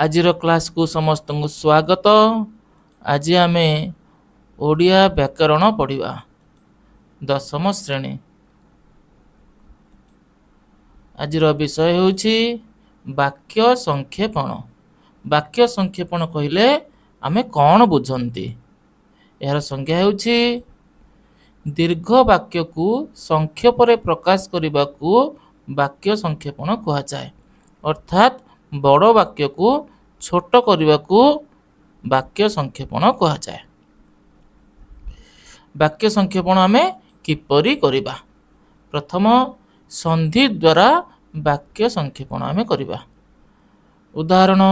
ଆଜିର କ୍ଲାସ୍କୁ ସମସ୍ତଙ୍କୁ ସ୍ୱାଗତ। ଆଜି ଆମେ ଓଡ଼ିଆ ବ୍ୟାକରଣ ପଢ଼ିବା, ଦଶମ ଶ୍ରେଣୀ। ଆଜିର ବିଷୟ ହେଉଛି ବାକ୍ୟ ସଂକ୍ଷେପଣ। ବାକ୍ୟ ସଂକ୍ଷେପଣ କହିଲେ ଆମେ କ'ଣ ବୁଝନ୍ତି? ଏହାର ସଂଜ୍ଞା ହେଉଛି ଦୀର୍ଘ ବାକ୍ୟକୁ ସଂକ୍ଷେପରେ ପ୍ରକାଶ କରିବାକୁ ବାକ୍ୟ ସଂକ୍ଷେପଣ କୁହାଯାଏ। ଅର୍ଥାତ୍ ବଡ଼ ବାକ୍ୟକୁ ଛୋଟ କରିବାକୁ ବାକ୍ୟ ସଂକ୍ଷେପଣ କୁହାଯାଏ। ବାକ୍ୟ ସଂକ୍ଷେପଣ ଆମେ କିପରି କରିବା? ପ୍ରଥମ, ସନ୍ଧି ଦ୍ୱାରା ବାକ୍ୟ ସଂକ୍ଷେପଣ ଆମେ କରିବା। ଉଦାହରଣ,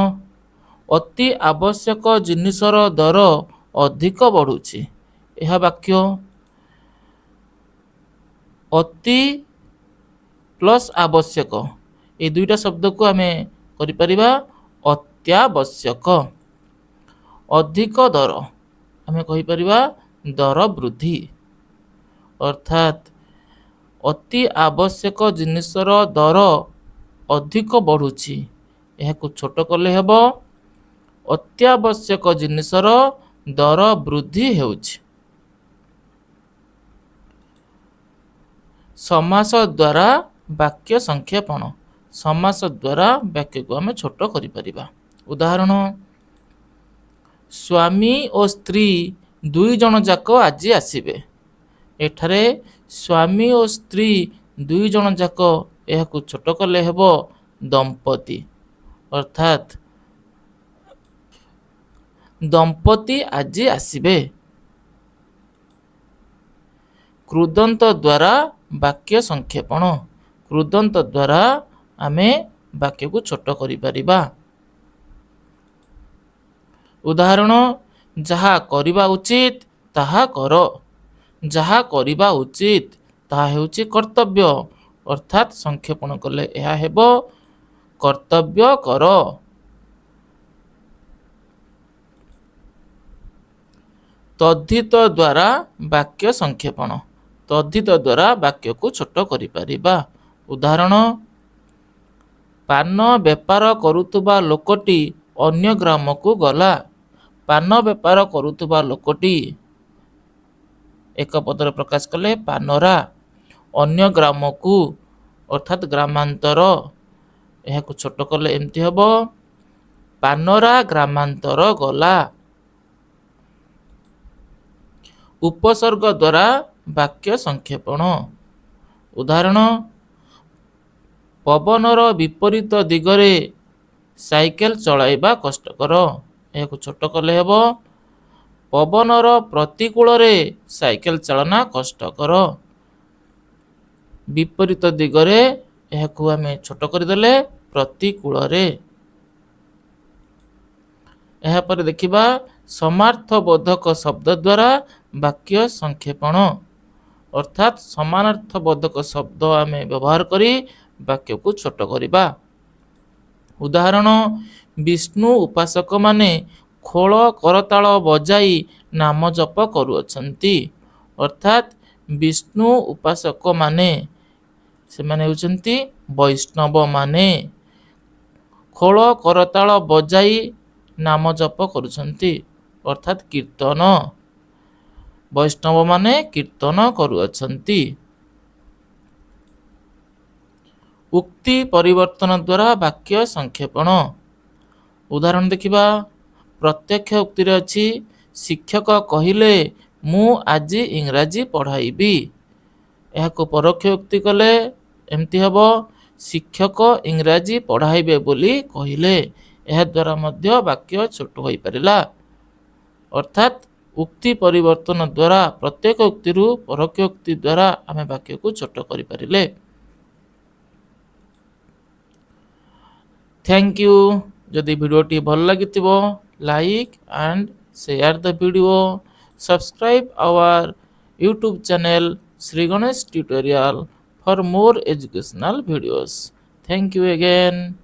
ଅତି ଆବଶ୍ୟକ ଜିନିଷର ଦର ଅଧିକ ବଢ଼ୁଛି। ଏହା ବାକ୍ୟ। ଅତି ପ୍ଲସ୍ ଆବଶ୍ୟକ, ଏଇ ଦୁଇଟା ଶବ୍ଦକୁ ଆମେ କରିପାରିବା ଅତ୍ୟାବଶ୍ୟକ। ଅଧିକ ଦର, ଆମେ କହିପାରିବା ଦର ବୃଦ୍ଧି। ଅର୍ଥାତ୍ ଅତି ଆବଶ୍ୟକ ଜିନିଷର ଦର ଅଧିକ ବଢ଼ୁଛି, ଏହାକୁ ଛୋଟ କଲେ ହେବ ଅତ୍ୟାବଶ୍ୟକ ଜିନିଷର ଦର ବୃଦ୍ଧି ହେଉଛି। ସମାସ ଦ୍ୱାରା ବାକ୍ୟ ସଂକ୍ଷେପଣ। ସମାସ ଦ୍ୱାରା ବାକ୍ୟକୁ ଆମେ ଛୋଟ କରିପାରିବା। ଉଦାହରଣ, ସ୍ୱାମୀ ଓ ସ୍ତ୍ରୀ ଦୁଇ ଜଣ ଯାକ ଆଜି ଆସିବେ। ଏଠାରେ ସ୍ୱାମୀ ଓ ସ୍ତ୍ରୀ ଦୁଇ ଜଣ ଯାକ, ଏହାକୁ ଛୋଟ କଲେ ହେବ ଦମ୍ପତି। ଅର୍ଥାତ୍ ଦମ୍ପତି ଆଜି ଆସିବେ। କୃଦନ୍ତ ଦ୍ୱାରା ବାକ୍ୟ ସଂକ୍ଷେପଣ। କୃଦନ୍ତ ଦ୍ୱାରା ଆମେ ବାକ୍ୟକୁ ଛୋଟ କରିପାରିବା। ଉଦାହରଣ, ଯାହା କରିବା ଉଚିତ ତାହା କର। ଯାହା କରିବା ଉଚିତ ତାହା ହେଉଛି କର୍ତ୍ତବ୍ୟ। ଅର୍ଥାତ୍ ସଂକ୍ଷେପଣ କଲେ ଏହା ହେବ କର୍ତ୍ତବ୍ୟ କର। ତଦ୍ଧିତ ଦ୍ୱାରା ବାକ୍ୟ ସଂକ୍ଷେପଣ। ତଦ୍ଧିତ ଦ୍ୱାରା ବାକ୍ୟକୁ ଛୋଟ କରିପାରିବା। ଉଦାହରଣ, ପାନ ବେପାର କରୁଥିବା ଲୋକଟି ଅନ୍ୟ ଗ୍ରାମକୁ ଗଲା। ପାନ ବେପାର କରୁଥିବା ଲୋକଟି, ଏକ ପଦରେ ପ୍ରକାଶ କଲେ ପାନରା, ଅନ୍ୟ ଗ୍ରାମକୁ ଅର୍ଥାତ୍ ଗ୍ରାମାନ୍ତର, ଏହାକୁ ଛୋଟ କଲେ ଏମିତି ହେବ ପାନରା ଗ୍ରାମାନ୍ତର ଗଲା। ଉପସର୍ଗ ଦ୍ୱାରା ବାକ୍ୟ ସଂକ୍ଷେପଣ। ଉଦାହରଣ, ପବନର ବିପରୀତ ଦିଗରେ ସାଇକେଲ ଚଳାଇବା କଷ୍ଟକର। ଏହାକୁ ଛୋଟ କଲେ ହେବ ପବନର ପ୍ରତିକୂଳରେ ସାଇକେଲ ଚାଳନା କଷ୍ଟକର। ବିପରୀତ ଦିଗରେ, ଏହାକୁ ଆମେ ଛୋଟ କରିଦେଲେ ପ୍ରତିକୂଳରେ। ଏହାପରେ ଦେଖିବା ସମାର୍ଥବୋଧକ ଶବ୍ଦ ଦ୍ୱାରା ବାକ୍ୟ ସଂକ୍ଷେପଣ। ଅର୍ଥାତ୍ ସମାନାର୍ଥବୋଧକ ଶବ୍ଦ ଆମେ ବ୍ୟବହାର କରି ବାକ୍ୟକୁ ଛୋଟ କରିବା। ଉଦାହରଣ, ବିଷ୍ଣୁ ଉପାସକମାନେ ଖୋଳ କରତାଳ ବଜାଇ ନାମ ଜପ କରୁଅଛନ୍ତି। ଅର୍ଥାତ୍ ବିଷ୍ଣୁ ଉପାସକମାନେ, ସେମାନେ ହେଉଛନ୍ତି ବୈଷ୍ଣବମାନେ, ଖୋଳ କରତାଳ ବଜାଇ ନାମ ଜପ କରୁଛନ୍ତି, ଅର୍ଥାତ୍ କୀର୍ତ୍ତନ। ବୈଷ୍ଣବମାନେ କୀର୍ତ୍ତନ କରୁଅଛନ୍ତି। ଉକ୍ତି ପରିବର୍ତ୍ତନ ଦ୍ୱାରା ବାକ୍ୟ ସଂକ୍ଷେପଣ। ଉଦାହରଣ ଦେଖିବା। ପ୍ରତ୍ୟକ୍ଷ ଉକ୍ତିରେ ଅଛି, ଶିକ୍ଷକ କହିଲେ ମୁଁ ଆଜି ଇଂରାଜୀ ପଢ଼ାଇବି। ଏହାକୁ ପରୋକ୍ଷ ଉକ୍ତି କଲେ ଏମିତି ହେବ, ଶିକ୍ଷକ ଇଂରାଜୀ ପଢ଼ାଇବେ ବୋଲି କହିଲେ। ଏହାଦ୍ୱାରା ମଧ୍ୟ ବାକ୍ୟ ଛୋଟ ହୋଇପାରିଲା। ଅର୍ଥାତ୍ ଉକ୍ତି ପରିବର୍ତ୍ତନ ଦ୍ୱାରା, ପ୍ରତ୍ୟେକ ଉକ୍ତିରୁ ପରୋକ୍ଷ ଉକ୍ତି ଦ୍ୱାରା ଆମେ ବାକ୍ୟକୁ ଛୋଟ କରିପାରିଲେ। Thank you. ଯଦି ଭିଡ଼ିଓଟି ଭଲ ଲାଗିଥିବ, like and share the video, subscribe our YouTube channel Sri Ganesh Tutorial for more educational videos. Thank you again.